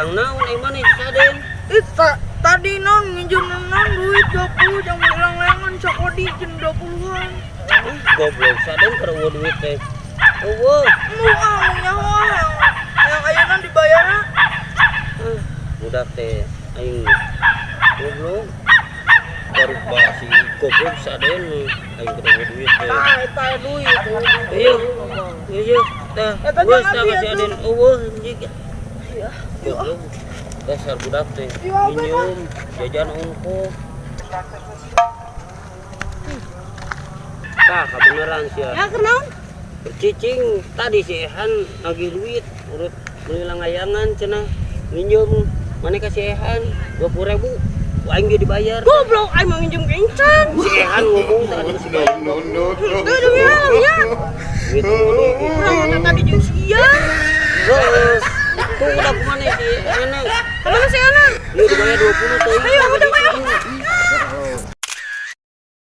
Hutang naon ai maneh Saden? Ih, tadi non nginjem non duit 20 jang hilang lengan cakodi jen 20-an. Ih, goblok Saden keur eueuh duit teh. Eueuh. Mu ah mau nyaho yang ayeuna dibayarna. Ah, budak teh aing goblok. Baru si goblok Saden aing keur eueuh duit teh. Ah, eta duit. Iya. Iya, tah. Eta Geus jangan tah abi ka si atuh. Aden eueuh anjing. Iya. Goblok. Dasar budak teh. Iya, apa, Minjem jajan ongkoh. Tah, kabeneran sia. Ya kenaon? Cicing tadi si Ehan nagih duit urut beli langayangan cenah minjem mana ka si Ehan 20.000 aing ge dibayar. Goblok aing mah nginjem ke Incan. Si Ehan ngomong tadi si No, no, no, no. Tuh demi ya. Duit ngomong deui. Urang mah tadi jeung sia. Terus tuh udah kemana si Ehan? Kemana si Ana? Lu dibayar 20 tuh. Ayo udah.